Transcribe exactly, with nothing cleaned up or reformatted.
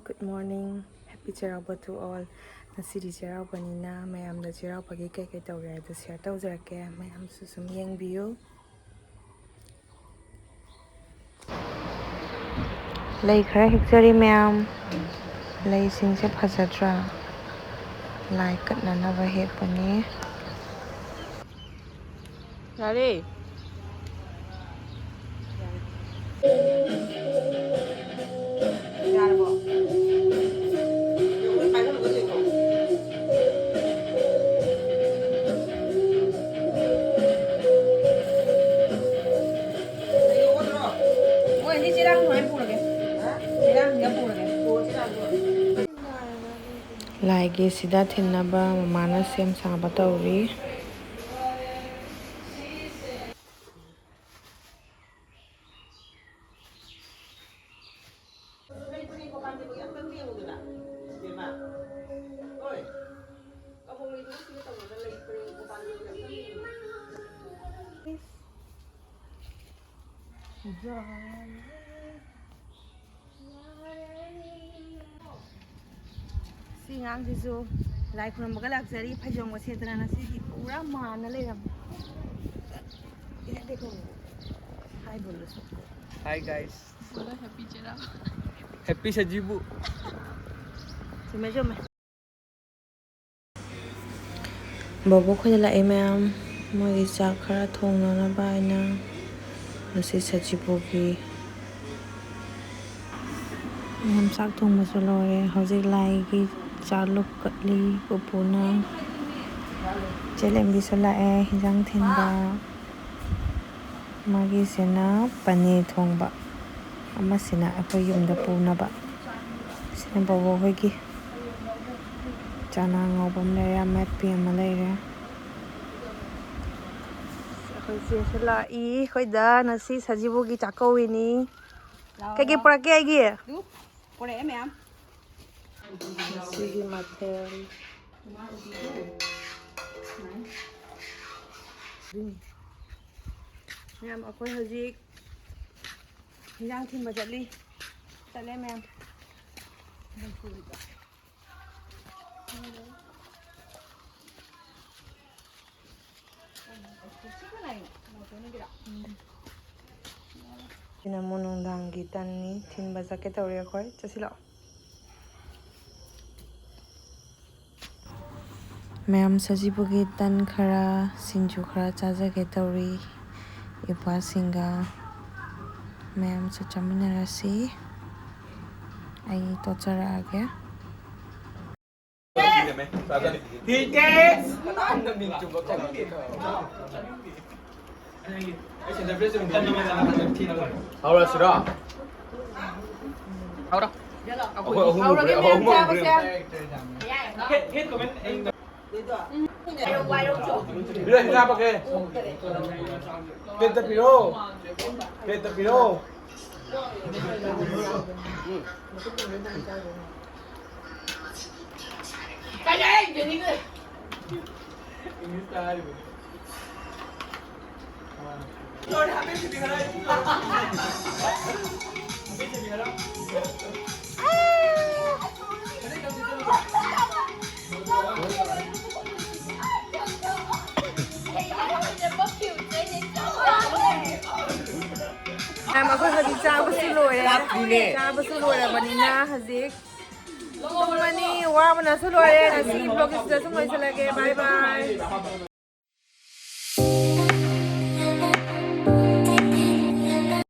Good morning, happy Cheiraoba to all. ꯉꯁꯤꯗꯤ ꯆꯩꯔꯥꯎꯕꯅꯤꯅ ꯃꯌꯥꯝꯗ ꯆꯩꯔꯥꯎꯕꯒꯤ ꯀꯩ ꯀꯩ ꯇꯧꯒꯦ ꯍꯥꯏꯗꯣ share ꯇꯧꯖꯔꯛꯀꯦ, ꯃꯌꯥꯝꯁꯨ ꯁꯨꯝ ꯌꯦꯡꯕꯤꯌꯨ꯫ ꯂꯩ ꯈꯔ ꯍꯦꯛꯆꯔꯤ ꯃꯌꯥꯝ꯫ ꯂꯩꯁꯤꯡꯁꯦ ꯐꯖꯗ꯭ꯔꯥ? ꯂꯥꯏ ꯀꯠꯅꯅꯕ ꯍꯦꯛꯄꯅꯤ꯫ ꯌꯥꯔꯦ꯫ ꯌꯥꯔꯕꯣ? ꯂꯥꯏꯒꯤ ꯁꯤꯗ ꯊꯤꯟꯅꯕ ꯃꯃꯥꯅ ꯁꯦꯝ ꯁꯥꯕ ꯇꯧꯔꯤ꯫ ꯁꯤ ꯑꯉꯥꯡꯁꯤꯁꯨ ꯂꯥꯏ ꯈꯨꯔꯨꯝꯕꯒ ꯂꯥꯛꯆꯔꯤ, ꯐꯩꯖꯣꯝꯒ ꯁꯦꯠꯇꯅ ꯉꯁꯤꯗꯤ ꯄꯨꯔꯥ ꯃꯥꯟꯅ ꯂꯩꯔꯝꯃꯦ꯫ ꯍꯥꯏ ꯕꯣꯂꯣ ꯁꯕꯀꯣ꯫ Hi guys. ꯕꯣꯂꯣ ꯍꯦꯄꯤ ꯆꯩꯔꯥꯎ꯫ ꯍꯦꯄꯤ ꯁꯖꯤꯕꯨ꯫ ꯆꯨꯝꯃꯦ, ꯆꯨꯝꯃꯦ꯫ ꯕꯣꯕꯣꯛ ꯈꯣꯏꯗ ꯂꯥꯛꯑꯦ ꯃꯌꯥꯝ, ꯃꯣꯏꯒꯤ ꯆꯥꯛ ꯈꯔ ꯊꯣꯡꯅꯅꯕ ꯍꯥꯏꯅ꯫ ꯉꯁꯤ ꯁꯖꯤꯕꯨꯒꯤ ꯃꯌꯥꯝ ꯆꯥꯛ ꯊꯣꯡꯕꯁꯨ ꯂꯣꯏꯔꯦ꯫ ꯍꯧꯖꯤꯛ ꯂꯥꯏꯒꯤ ꯆꯥꯂꯨꯛ ꯀꯠꯂꯤ ꯄꯨꯄꯨꯅ꯫ ꯆꯦꯂꯦꯝꯕꯤꯁꯨ ꯂꯥꯛꯑꯦ ꯍꯤꯟꯖꯥꯡ ꯊꯤꯟꯕ꯫ ꯃꯥꯒꯤꯁꯤꯅ ꯄꯅꯤꯔ ꯊꯣꯡꯕ, ꯑꯃꯁꯤꯅ ꯑꯩꯈꯣꯏ ꯌꯨꯝꯗ ꯄꯨꯅꯕ꯫ ꯁꯤꯅ ꯕꯣꯕꯣꯛ ꯍꯣꯏꯒꯤ꯫ ꯆꯅꯥ ꯉꯧꯕ ꯑꯃ ꯂꯩꯔꯦ, ꯑꯃꯦꯠꯄꯤ ꯑꯃ ꯂꯩꯔꯦ꯫ ꯑꯩꯈꯣꯏ ꯆꯦꯁꯨ ꯂꯥꯛꯏ ꯑꯩꯈꯣꯏꯗ ꯉꯁꯤ ꯁꯖꯤꯕꯨꯒꯤ ꯆꯥꯛꯀꯧꯏꯅꯤ꯫ ꯀꯩꯀꯩ ꯄꯨꯔꯛꯀꯦ ꯑꯩꯒꯤ? ꯄꯨꯔꯛꯑꯦ ꯃꯌꯥꯝ꯫ ꯉꯁꯤꯒꯤ ꯃꯊꯦꯜ꯫ ꯃꯌꯥꯝ, ꯑꯩꯈꯣꯏ ꯍꯧꯖꯤꯛ ꯍꯤꯟꯖꯥꯡ ꯊꯤꯟꯕ ꯆꯠꯂꯤ꯫ ꯆꯠꯂꯦ ꯃꯌꯥꯝ꯫ ꯁꯤꯅ ꯑꯃꯨꯛ ꯅꯨꯡꯗꯥꯡꯒꯤ ꯇꯟꯅꯤ꯫ ꯊꯤꯟꯕ ꯆꯠꯀꯦ ꯇꯧꯔꯤ ꯑꯩꯈꯣꯏ꯫ ꯆꯠꯁꯤꯂꯣ꯫ ꯃꯌꯥꯝ ꯁꯖꯤꯕꯨꯒꯤ ꯇꯟ ꯈꯔ, ꯁꯤꯡꯖꯨ ꯈꯔ ꯆꯥꯖꯒꯦ ꯇꯧꯔꯤ꯫ ꯏꯄ꯭ꯋꯥꯁꯤꯡꯒ ꯃꯌꯥꯝꯁꯨ ꯆꯥꯃꯤꯟꯅꯔꯁꯤ꯫ ꯑꯩ ꯇꯣꯠꯆꯔꯛꯑꯒꯦ꯫ ꯍꯧꯔꯁꯤꯔꯣ? ꯍꯧꯔꯣ꯫ ꯑꯩꯈꯣꯏ ꯑꯍꯨꯝ ꯎꯈ꯭ꯔꯦ, ꯑꯩꯈꯣꯏ ꯑꯍꯨꯝꯃꯛ ꯎꯈ꯭ꯔꯦ꯫ ꯄꯤꯔꯣ, ꯍꯤꯗꯥꯛ ꯍꯥꯞꯄꯛꯀꯦ꯫ ꯄ꯭ꯂꯦꯠꯇ ꯄꯤꯔꯣ꯫ ꯄ꯭ꯂꯦꯠꯇ ꯄꯤꯔꯣ꯫ ꯃꯌꯥꯝ, ꯑꯩꯈꯣꯏ ꯍꯧꯖꯤꯛ ꯆꯥꯕꯁꯨ ꯂꯣꯏꯔꯦ꯫ ꯆꯥꯕꯁꯨ ꯂꯣꯏꯔꯕꯅꯤꯅ ꯍꯧꯖꯤꯛ ꯇꯨꯝꯃꯅꯤ꯫ ꯋꯥꯕꯅꯁꯨ ꯂꯣꯏꯔꯦ꯫ ꯉꯁꯤꯒꯤ vlog ꯁꯤꯗ ꯁꯨꯝ ꯂꯣꯏꯁꯤꯜꯂꯒꯦ꯫ Bye bye꯫